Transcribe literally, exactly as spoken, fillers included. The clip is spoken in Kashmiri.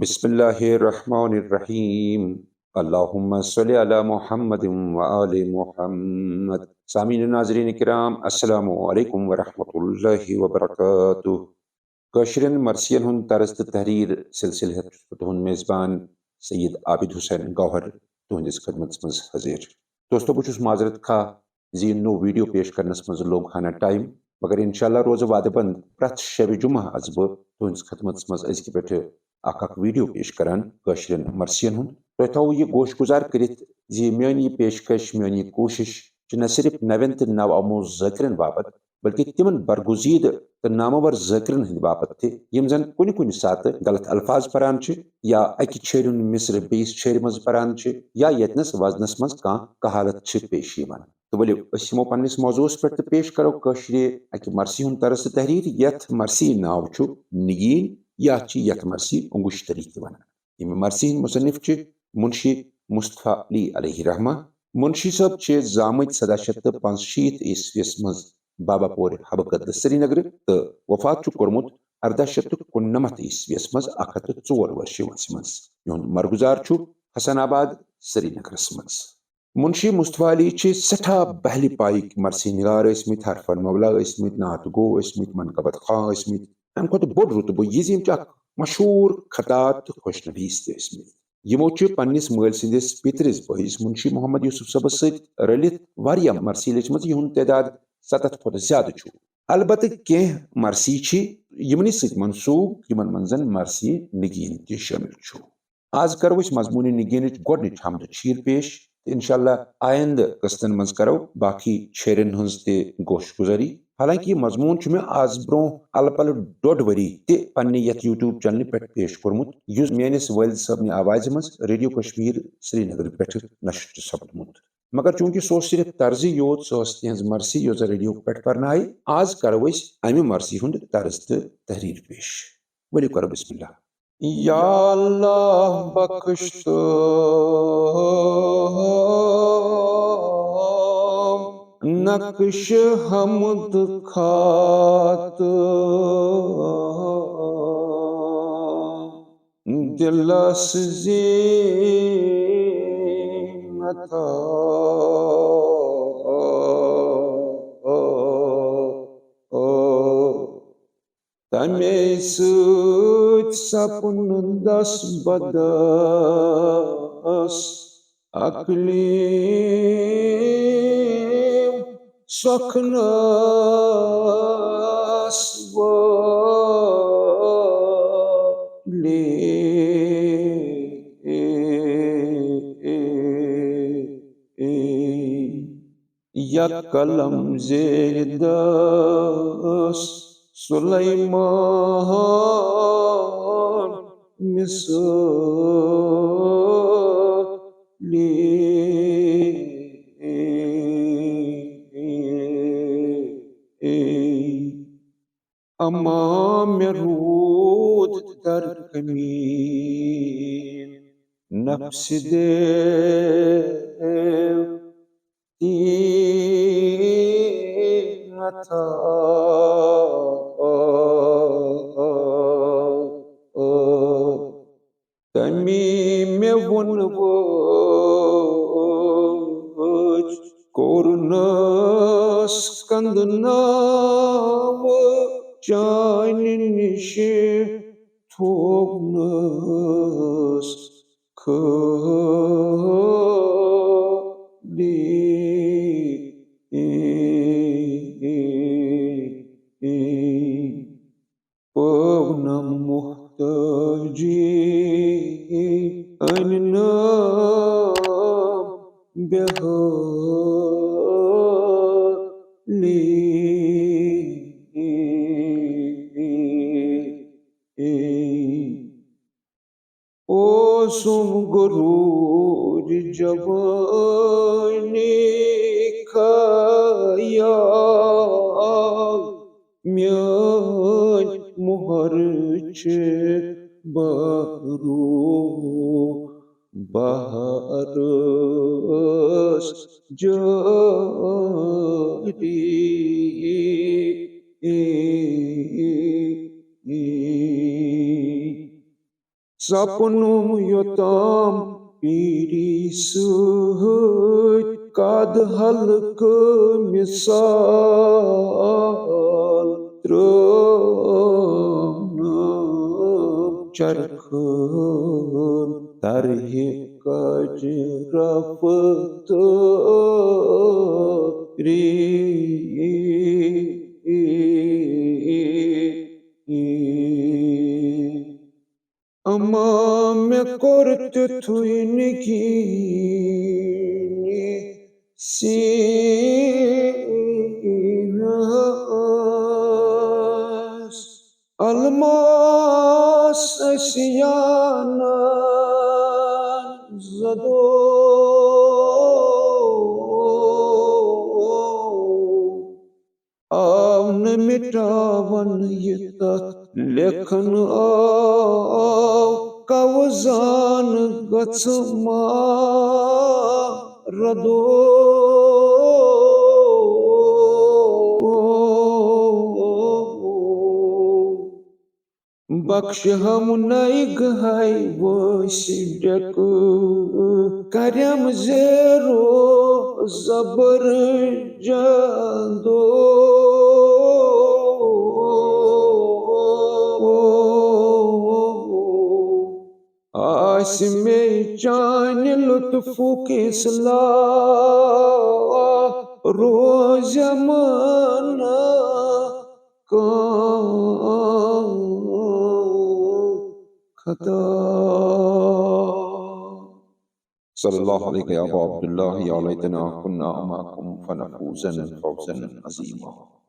بسم اللہ الرحمن الرحیم۔ اللہم صل علی محمد و آل محمد۔ سامعین و ناظرین کرام، السلام علیکم ورحمۃ اللہ وبرکاتہ۔ کٲشرٮ۪ن مرثین ہُنٛد طرز تہٕ تحریر سلسلہٕ ہٮ۪تھ چھُس بہٕ تُہُنٛد میزبان سید عابد حسین گوہر تُہنٛدِس خدمتس منٛز حٲضِر۔ دوستو، بہٕ چھُس معذرت خواہ زِ یہِ نوٚو ویڈیو پیش کرنس منٛز لوٚگ ہنا ٹائم، مگر انشاءاللہ روزٕ وعدٕ بنٛد، پرٛٮ۪تھ شبِ جمعہ آسہٕ بہٕ تُہنٛدِس خدمتس منٛز أزکہِ پٮ۪ٹھٕ اکھ اکھ ویڈیو پیش کران کٲشرٮ۪ن مرثین ہُنٛد۔ تۄہہِ تھاوو یہِ گوش گزار کٔرِتھ زِ میٲنۍ یہِ پیشکش، میٲنۍ یہِ کوٗشش چھِ نہ صرف نوٮ۪ن تہٕ نو آموز ذٲکرن باپتھ، بلکہ تِمن برگزیدٕ تہٕ نامور ذٲکرن ہٕنٛدِ باپتھ تہِ، یِم زن کُنہِ کُنہِ ساتہٕ غلط الفاظ پران چھِ یا اکہِ چھیرِ ہُنٛد مصرٕ بیٚیِس چھیرِ منٛز پران چھِ یا ییٚتنس وزنس منٛز کانٛہہ کہالت چھِ پیش یِوان۔ تہٕ ؤلِو، أسۍ یِمو پننِس موضوعس پٮ۪ٹھ تہٕ پیش کرو کٲشرِ اکہِ مرثی ہُنٛد طرز تہٕ تحریر۔ یتھ مرثی ناو چھُ نگیٖن، یا چھِ یتھ مرثی انگشتری تہِ ونان۔ ییٚمہِ مرثی ہٕنٛدۍ مصنف چھِ منشی مصطفیٰ علی علیہ رحمہ۔ منشی صٲب چھِ زامٕتۍ سداہ شیٚتھ تہٕ پانٛژشیٖتھ عیسویس منٛز بابا پورِ حبہٕ کدلہٕ سرینگرٕ تہٕ وفات چھُ کوٚرمُت ارداہ شیٚتھ تہٕ کُننمتھ عیسویس منٛز اکھ ہتھ تہٕ ژور ؤرشہِ وٲنٛسہِ منٛز۔ یِہُنٛد مرگزار چھُ حسن آباد سرینگرس منٛز۔ منشی مصطفیٰ علی چھِ سٮ۪ٹھاہ بہلہِ پایِکۍ مرثی نگار ٲسمٕتۍ، حرفن مولا ٲسمٕتۍ، نعت گو ٲسمٕتۍ، منقبت خواں ٲسمٕتۍ۔ امہِ کھۄتہٕ بوٚڑ رُتبہٕ یہِ زِ یِم چھِ اکھ مشہوٗر خطاط تہٕ خۄش نویٖس تہِ ٲسمٕتۍ۔ یِمو چھِ پننِس مٲلۍ سٕنٛدِس پِترِس بٲیِس منشی محمد یوسف صٲبس سۭتۍ رٔلِتھ واریاہ مرثی لیچھمٕژ، یِہُنٛد تعداد ستتھ کھۄتہٕ زیادٕ چھُ۔ البتہٕ کینٛہہ مرثی چھِ یِمنٕے سۭتۍ منسوٗب، یِمن منٛز زن مرثی نگیٖن تہِ شٲمِل چھُ۔ آز کرو أسۍ مضموٗنِ نگیٖنٕچ گۄڈٕنِچ حمد چھیٖر پیش، تہٕ انشاءاللہ آیندٕ قسطن منٛز کرو باقی چھیرن ہٕنٛز تہِ گوش گزٲری۔ حالانکہ یہِ مضموٗن چھُ مےٚ آز برونٛہہ الہٕ پلہٕ ڈوٚڈ ؤری تہِ پننہِ یتھ YouTube چینلہِ پٮ۪ٹھ پیش کوٚرمُت، یُس میٲنِس والد صٲبنہِ آوازِ منٛز ریڈیو کشمیر سرینگرٕ پٮ۪ٹھٕ نشر چھُ سپدمُت۔ مگر چوٗنٛکہِ سُہ اوس صرف طرزٕے یوت، سۄ ٲس تِہنٛز مرثی یۄس زن ریڈیو پٮ۪ٹھ پرنہٕ آیہِ۔ آز کرو أسۍ امہِ مرثی ہُنٛد طرز تہٕ تحریر پیش۔ ؤلِو کرو بسم اللہ۔ یا اللہ بخش تو نقش حمد خاط دلس زینت۔ تمے سۭتۍ سپُن دس بدس اقلیم سۄکھنس وٲلی۔ یا قلم زیر دست سلیمان مثالی۔ اما مےٚ روٗد در کمیٖن نفس دے تین عطا۔ تمی مےٚ ووٚن وٲج، کوٚرنس کندناو چانہِ نِش تھوونس خٲلی۔ پٲونم محتاجی أنۍ نام بحالی۔ اوسُم غروٗر جوانی خیال میٲنۍ مۄہر چھِ بحرو بحرس جٲری۔ سپنوم یوتام پیری سۭتۍ قد ہلکہٕ مثال ترٛٲونٲم چرخن طرحِ کج رفتری۔ اما مےٚ کوٚر تیُتھُے نگیٖنہِ سیٖنس الماس سیانن زدو۔ آو نہٕ مٹاون یہِ تتھ لیکھن آو کوزان گژھ ما ردو۔ بخش ہم نئی گہائی وٲسۍ ڈیکہٕ کرم زیرو زبر جندو۔ آسہِ مےٚ چانہِ لطفُک اصلاح روزِ منا کانٛہہ خطا۔ صلی اللہ علیک یا ابا عبداللہ، یا لیتنا کنا معکم فنفوز فوزا عظیما۔